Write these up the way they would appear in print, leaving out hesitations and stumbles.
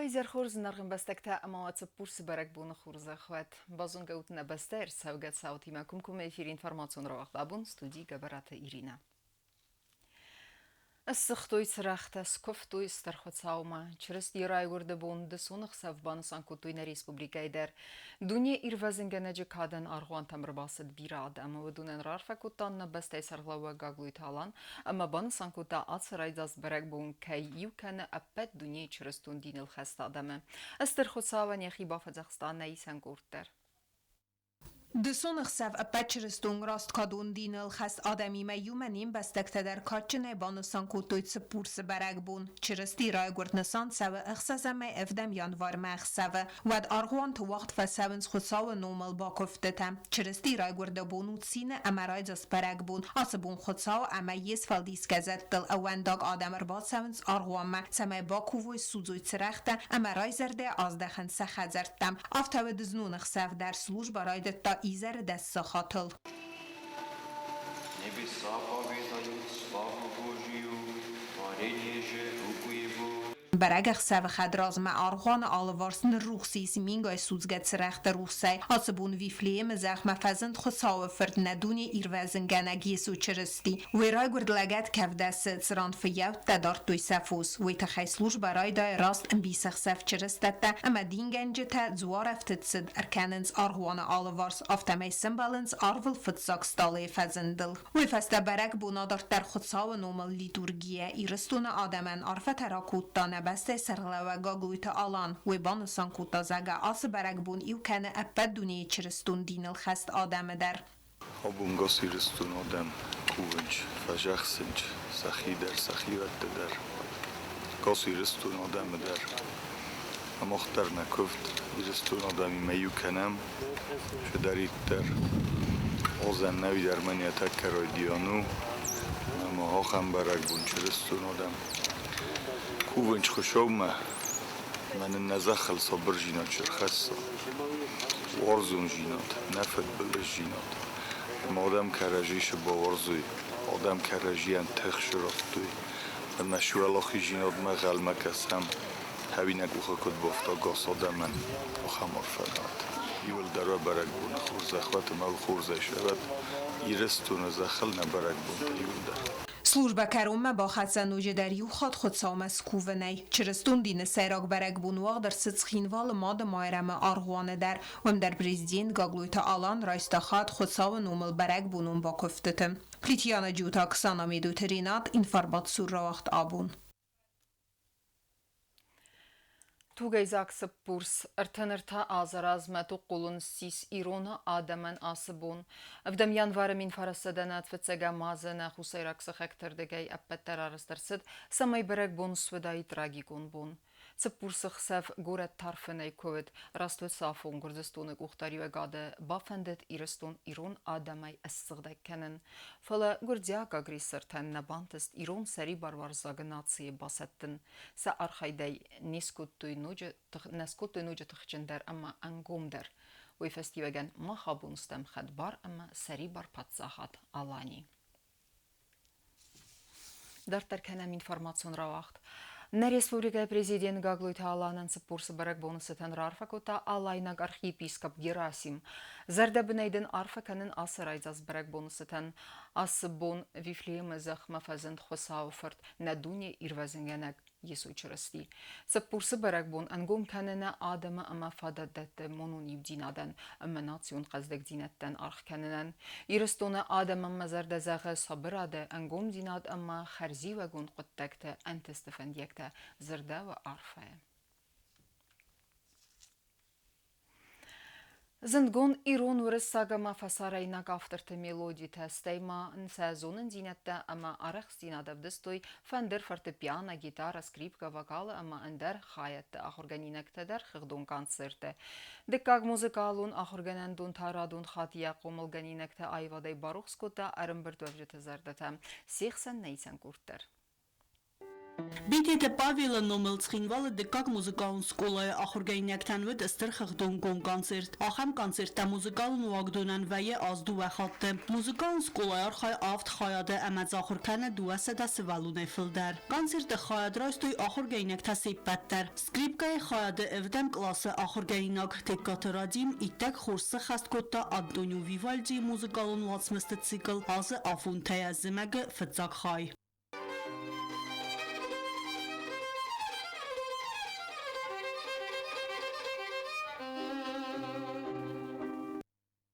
Уый зӕрхор зынаргъ ӕмбӕстӕгтӕ ӕмӕ уӕ Цыппурсы бӕрӕгбоны хорзӕх уӕд! Базонгӕ ут нӕ бӕстӕйы ӕрцӕугӕ цаутимӕ комкоммӕ эфиры информацион рауагъд абон студийы Гӕбӕраты Иринӕ. Ссыгътой цырӕгътӕ, скуывтой Стыр Хуыцаумӕ. Чырыстийы райгуырды бон дысон ӕхсӕв банысан кодтой нӕ республикӕйы дӕр. Дуне ирвӕзынгӕнӕджы кадӕн аргъуантӕм ӕрбацыд бирӕ адӕм. Уыдонӕн раарфӕ кодта нӕ бӕстӕйы сӕргълӕууӕг Гаглойты Алан ӕмӕ банысан кодта, ацы райдзаст бӕрӕгбон кӕй иу кӕны ӕппӕт дунейы чырыстон диныл хӕст адӕмы. Стыр Хуыцауӕн йӕхи бафӕдзӕхста нӕ исӕн къорд дӕр. Дысон ӕхсӕв ӕппӕт чырыстон расткадон диныл хӕст адӕмимӕ иумӕ не мбӕстӕгтӕ дӕр кадджынӕй банысан кодтой Цыппурсы бӕрӕгбон. Чырысти райгуырд нысан цӕуы ӕхсӕзӕмӕй ӕвдӕм январмӕ ӕхсӕвы. Уӕд аргъуанты уагъд фӕцӕуынц Хуыцауы номыл бакуывдтытӕ. Чырысти райгуырды бон у цины ӕмӕ райдзаст бӕрӕгбон. Ацы бон Хуыцау ӕмӕ йе сфӕлдисгӕ зӕдтыл ӕууӕндаг адӕм ӕрбацӕуынц аргъуанмӕ, цӕмӕй бакувой, судзой цырӕгътӕ ӕмӕ райзӕрдӕ аздӕхынц сӕ хӕдзӕрттӕм. Афтӕ уыд зноны хсӕв дӕр службӕ райдыдта изӕры 10 сахатыл. Небеса поведают славу Божию, творение же руку Его. Бӕрӕг ӕхсӕвы хӕдразмӕ аргъуаны алыварс ныррухс ис мингай судзгӕ цырӕгъты рухсӕй. Ацы бон Вифлеемы зӕхмӕ фӕзынд Хуыцауы Фырт, нӕ дуне Ирвӕзынгӕнӕг Йесо Чырысти. Уый райгуырд лӕгӕт кӕвдӕсы, цыран фыййӕуттӕ дардтой сӕ фос. Уый тыххӕй службӕ райдайы раст ӕмбисӕхсӕв чырыстӕттӕ ӕмӕ дингӕнджытӕ дзуарӕфтыд цыд ӕркӕнынц аргъуаны алыварс, афтӕмӕй сӕмбӕлынц арвыл фыццаг стъалыйы фӕзындыл. Уый фӕстӕ бӕрӕгбон адарддӕр Хуыцауы номыл литургийӕ Ирыстоны адӕмӕн арфӕтӕ ракодта нӕ бӕстӕйы сӕргълӕууӕг Гаглойты Алан. Уый банысан кодта, зӕгъгӕ, ацы бӕрӕгбон иу кӕны ӕппӕт дунейы чырыстон диныл хӕст адӕмы дӕр. Абон гас Ирыстон адӕм кувынц, фӕзӕхсынц сӕхи дӕр, сӕхиуӕтты дӕр. Гас Ирыстон адӕмы дӕр. Мах дӕр нӕ куывд Ирыстон адӕмимӕ иу кӕнӕм, чидӕриддӕр Озӕн нӕуидӕр мӕн йӕ тӕккӕ райдиан у, ӕмӕ ахӕм бӕрӕгбон чырыстон адӕм кувынц Хуыцаумӕ, ӕмӕ нын нӕ зӕххыл сабырдзинад чи рхӕсса, уарзондзинад, нӕ фыдбылыздзинад. Ӕмӕ адӕм кӕрӕдзи цы бауарзой, адӕм кӕрӕдзийӕн тых цы радтой, ӕмӕ суӕлахиздзинадмӕ ӕнхъӕлмӕ кӕсӕм, хӕринаг къухы куыд бафта гас адӕмӕн, ахӕм арфӕдзинад. Иуылдӕр уӕ бӕрӕгбоны хорзӕх уӕд ӕмӕ уыл хорзӕй сӕвӕд Ирыстоны зӕххыл нӕ бӕрӕгбонтӕ иуылдӕр. Службӕ кӕронмӕ бахӕццӕ ноджыдӕр иу хатт Хуыцаумӕ скувынӕй. Чырыстон дины сӕйраг бӕрӕгбон уагъд ӕрцыд Цхинвалы Мады Майрӕмы аргъуаны дӕр. Уым дӕр президент Гаглойты Алан райста хатт Хуыцауы номыл бӕрӕгбонон бакуывдтыты. Плитьяна Джута, Оксана Медуты Ренат, информацион рауагъд абон. Тугӕйдзаг Цыппурс 33 азы размӕ тугхъулон ссис ирон адӕмӕн ацы бон. Ӕвдӕм январы 1900 фыццӕгӕм азы нӕ хуссайраг сыхӕгты рдыгӕй ӕппӕт дӕр арӕзт ӕрцыд, цӕмӕй бӕрӕгбон суыдаид трагикон бон. Цыппурсы хсӕв горӕт тарфынӕй куы уыд, раст уыцы афон Гуырдзыстоны къухдариуӕгады бафӕндыд Ирыстон ирон адӕмӕй ссыгъдӕг кӕнын. Фӕлӕ гуырдзиаг агрессортӕн нӕ бантыст ирон сӕрибаруарзаг нацийы басӕттын. Сӕ архайдӕй не скодтой ноджы, нӕ скодтой ноджы тыхджындӕр ӕмӕ ӕнгомдӕр. Уый фӕстиуӕгӕн мах абон стӕм хӕдбар ӕмӕ сӕрибар паддзахад Алани. Дарддӕр кӕнӕм информацион рауагъд. Нӕ республикӕйы президент Гаглойты Аланӕн Цыппурсы бӕрӕгбоны цытӕн раарфӕ кодта алайнаг архиепископ Герасим. Зӕрдӕбынӕй дын арфӕ кӕнын ацы райдзаст бӕрӕгбоны цытӕн. Ацы бон Вифлеемы зӕхмӕ фӕзынд Хуыцауы Фырт, нӕ дуне ирвӕзынгӕнӕг Йесо Чырысти. Цыппурсы бӕрӕгбон ӕнгом кӕны нӕ адӕмы ӕмӕ фадат дӕтты монон иудзинадӕн ӕмӕ национ хъӕздыгдзинӕдтӕн аргъ кӕнынӕн. Ирыстоны адӕмӕн мӕ зӕрдӕ зӕгъы сабырады, ӕнгомдзинад ӕмӕ хӕрзиуӕгон хъуыддӕгты ӕнтысты фӕндиӕгтӕ, дзырдӕуы арфӕйы. Зындгонд ирон, уырыссаг ӕмӕ фӕсарӕйнаг авторты мелодитӕ, стӕй ма сӕ зонындзинӕдтӕ ӕмӕ арӕхстдзинад ӕвдыстой фӕндыр, фортепиано, гитарӕ, скрипкӕ, вокалы ӕмӕ ӕндӕр хайӕдты ахуыргӕнинӕгтӕ дӕр хыгъдон концерттӕ. Дыккаг музыкалон ахуыргӕнӕндон та радон хатт йӕ хъомылгӕнинӕгтӕ аивадӕй барухс кодта ӕрӕмбырдуӕвджыты зӕрдӕтӕ. Се хсӕн нӕ исӕн къорд дӕр. Битеты Павелы номыл Цхинвалы дыккаг музыкалон скъолайы ахуыргӕнинӕгтӕн уыд стыр хыгъдон гом концерт. Ахӕм концерттӕ музыкалон уагдонӕн вӕййы аз дыууӕ хатты. Музыкалон скъолайы архайы авд хайады ӕмӕ дзы ахуыр кӕны 200 сывӕллонӕй фылдӕр. Концерты хайад райстой ахуыргӕнинӕгтӕ се ппӕт дӕр. Скрипкӕйы хайады ӕвдӕм къласы ахуыргӕнинаг Тегкаты Радим иттӕг хорз сӕххӕст кодта Антонио Вивальдийы музыкалон уацмысты цикл «Азы афонтӕ-йӕ зымӕгы фыццаг хай».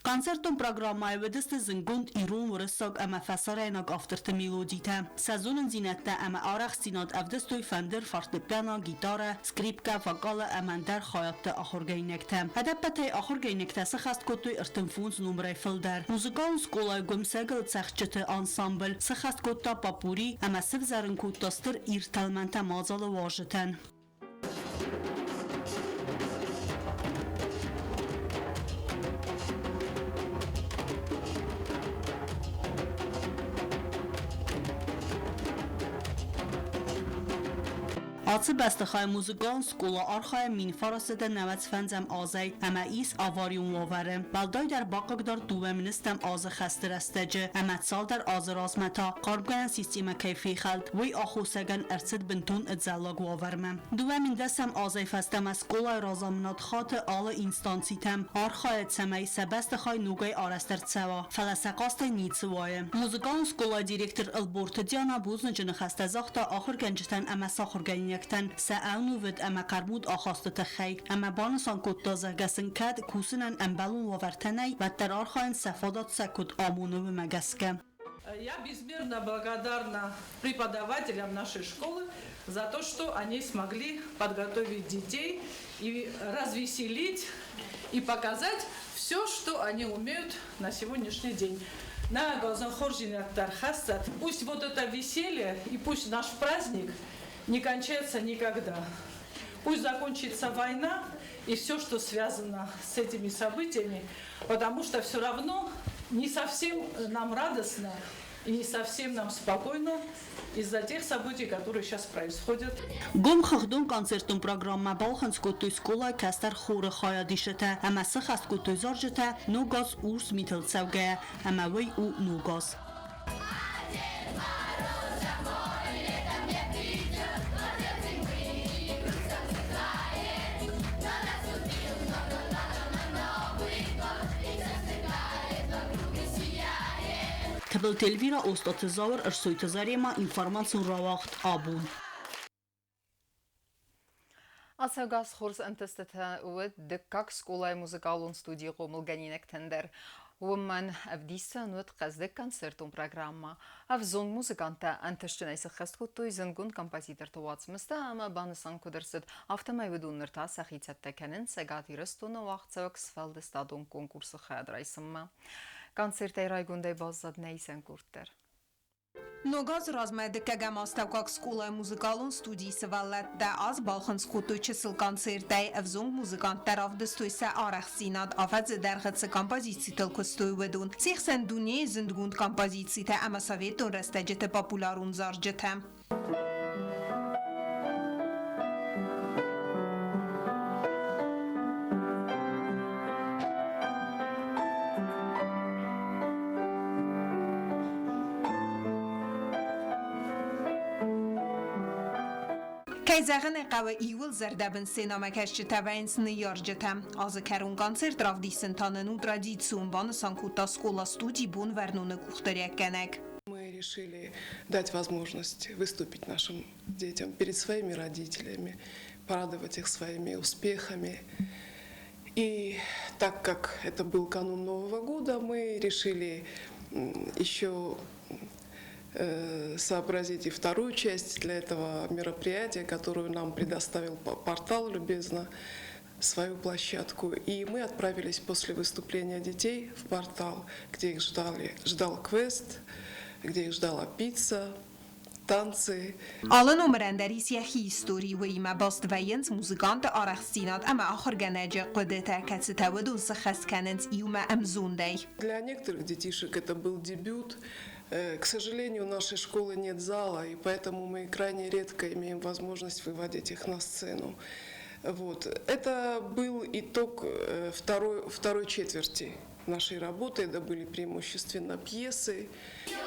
Концертон программӕйы уыдысты зындгонд ирон, уырыссаг ӕмӕ фӕсарӕйнаг авторты мелодитӕ. Сӕ зонындзинӕдтӕ ӕмӕ арӕхстдзинад ӕвдыстой фӕндыр, фортепиано, гитарӕ, скрипкӕ, вокалы ӕмӕ ӕндӕр хайадты ахуыргӕнинӕгтӕ. Ӕдӕппӕтӕй ахуыргӕнинӕгтӕ сыхӕст кодтой 35 номырӕй фылдӕр. Музыкалон скъолайы гуымсӕгыл цӕгъдджыты ансамбль сыхӕст кодта попурри ӕмӕ сывзӕрын кодта стыр ирд тӕлмӕнтӕ мадзалы уазджытӕн. Ацы бӕстыхайы музыкалон скъола архайы 1995 азӕй ӕмӕ ис аварион уавӕры. Уӕлдайдӕр бахъыгдард дыууӕ министӕм азы хӕсты рӕстӕджы ӕмӕ цалдӕр азы размӕ та хъармгӕнӕн системӕ кӕй фехӕлд, уый аххосагӕн ӕрцыд бынтон ӕдзӕллаг уавӕрмӕ. 2010 азӕй фӕстӕмӕ скъолайы разамынад хаты алы инстанцитӕм, архайы, цӕмӕй сӕ бӕстыхай ногӕй арӕзт ӕрцӕуа, фӕлӕ сӕ хъастӕй ницы уайы. Музыкалон скъолайы директор Ӕлборты Диана бузныджы ныхӕстӕ загъта ахуыргӕнджытӕн ӕмӕ сахуыргӕнинӕгтӕн сӕ ӕнувыд ӕмӕ хъӕрмуд ахасты тыххӕй ӕмӕ банысан кодта, зӕгъгӕ сын кӕд кусынӕн ӕмбӕлон уавӕртӕ нӕй, уӕддӕр архайынц сӕ фадат сӕ куыд амоны, уымӕ гӕсгӕ. Я безмерно благодарна преподавателям нашей школы за то, что они смогли подготовить детей и развеселить, и показать все, что они умеют на сегодняшний день. На Пусть вот это веселье и пусть наш праздник не кончается никогда. Пусть закончится война и все, что связано с этими событиями, потому что все равно не совсем нам радостно и не совсем нам спокойно из-за тех событий, которые сейчас происходят. Гом хыгъдон концертон программӕ балхынцъ кодтой скъолайы кӕстӕр хоры хайадисджытӕ ӕмӕ сыхӕст кодтой зарджытӕ Ног аз урс митыл цӕугӕйӕ ӕмӕ уый у Ног аз. Тыбылты Эльвира, Остъаты Зауыр, Ӕрсойты Заремӕ, информацион рауагъд абон. Ацӕгас хорз ӕнтыстытӕ уыд дыккаг скъолайы музыкалон студийы хъомылгӕнинӕгтӕн дӕр. Уымӕн ӕвдисӕн уыд хъӕздыг концертон программӕ. Ӕвзонг музыканттӕ ӕнтыстджынӕй сыххӕст кодтой зындгонд композиторты уацмыстӕ ӕмӕ банысан куыд ӕрцыд, афтӕмӕй уыдон ныр та сӕхи цӕттӕ кӕнынц Цӕгат Ирыстоны уагъдцӕуӕг сфӕлдыстадон конкурсы хайад райсынмӕ. Концертӕй райгондӕй баззад нӕ исӕн къорд дӕр. Ног азы размӕ дыккӕгӕм астӕуккаг скъолайы музыкалон студийы сывӕллӕттӕ аз балхынцъ кодтой чысыл концертӕй. Ӕвзонг музыканттӕ равдыстой сӕ арӕхстдзинад, афӕдзы дӕргъы цы композицитыл куыстой, уыдон. Се хсӕн дунейы зындгонд композицитӕ ӕмӕ советон рӕстӕджыты популярон зарджытӕ. Кӕй зӕгъын ӕй хъӕуы, иууыл зӕрдӕбын сценӕмӕкӕсджытӕ вӕййынц ныййарджытӕ. Азы кӕрон концерт равдисын та нын у традицион, банысан кодта скъола-студи Бонвӕрноны къухдариуӕггӕнӕг. Мы решили дать возможность выступить нашим детям перед своими родителями, порадовать их своими успехами. И так как это был канун Нового года, мы решили еще сообразить и вторую часть для этого мероприятия, которую нам предоставил портал любезно, свою площадку. И мы отправились после выступления детей в портал, где их ждали, ждал квест, где их ждала пицца, танцы. Алы номырӕн дӕр ис йӕхи истори, уыимӕ баст вӕййынц музыканты арӕхстдзинад ӕмӕ ахуыргӕнӕджы хъуыдытӕ, кӕцытӕ уыдон сыххӕст кӕнынц иумӕ ӕмзондӕй. Для некоторых детишек это был дебют. К сожалению, у нашей школы нет зала, и поэтому мы крайне редко имеем возможность выводить их на сцену. Вот. Это был итог второй четверти нашей работы. Это были преимущественно пьесы.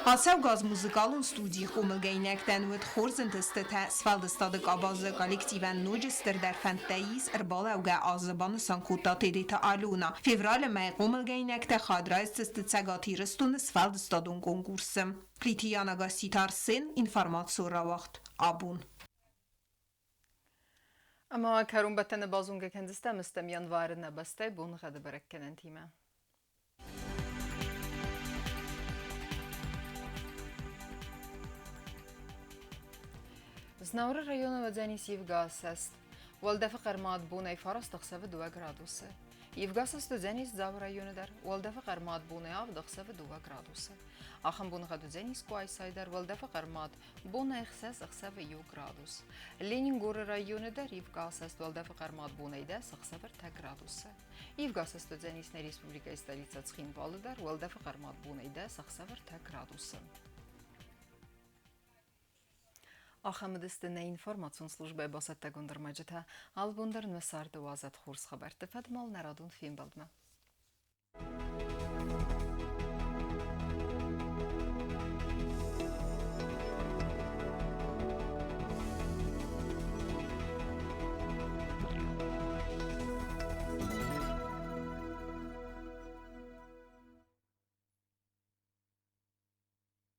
Ацӕугӕ аз музыкалон студийы хъомылгӕнинӕгтӕн уыд хорз ӕнтыстытӕ сфӕлдыстады къабазы. Коллективӕн ноджы стырдӕр фӕндтӕ ис ӕрбалӕугӕ азы, банысан кодта Тедеты Алена. Февралы мӕйы хъомылгӕнинӕгтӕ хайад райсдзысты Цӕгат Ирыстоны сфӕлдыстадон конкурсы. Плиты Яна, Гасситы Арсен, информацион рауагъд «Абон». Ӕмӕ кӕронбӕттӕны базонгӕ кӕндзыстӕм ӕстӕм январы нӕ бӕстӕйы боныгъӕды бӕрӕггӕнӕнтимӕ. Знауыры районы уыдзӕнис ивгӕ асӕст. Уӕлдӕфы хъӕрмад бонӕй 9 ӕхсӕвы 2 градусы. Ивгӕ асӕст уыдзӕнис Дзауы районы дӕр. Уӕлдӕфы хъӕрмад бонӕй 7 ӕхсӕвы 2 градусы. Ахӕм боныгъӕд уыдзӕнис Къуайсайы дӕр. Уӕлдӕфы хъӕрмад бонӕй 6 ӕхсӕвы 1 градус. Ленингоры районы дӕр ивгӕ асӕст уӕлдӕфы хъӕрмад бонӕй 10 ӕхсӕвы 3 градусы. Ивгӕ асӕст уыдзӕнис нӕ республикӕйы столицӕ Цхинвалы дӕр. Уӕлдӕфы хъӕрмад бонӕй 10 ӕхсӕвы 3 градусы. Ахӕм уыдысты нӕ информацион службӕйы бацӕттӕгонд ӕрмӕджытӕ. Алыбон дӕр нӕ царды уадзӕд хорз хабӕртты фӕдмал нӕ радон фембӕлдмӕ.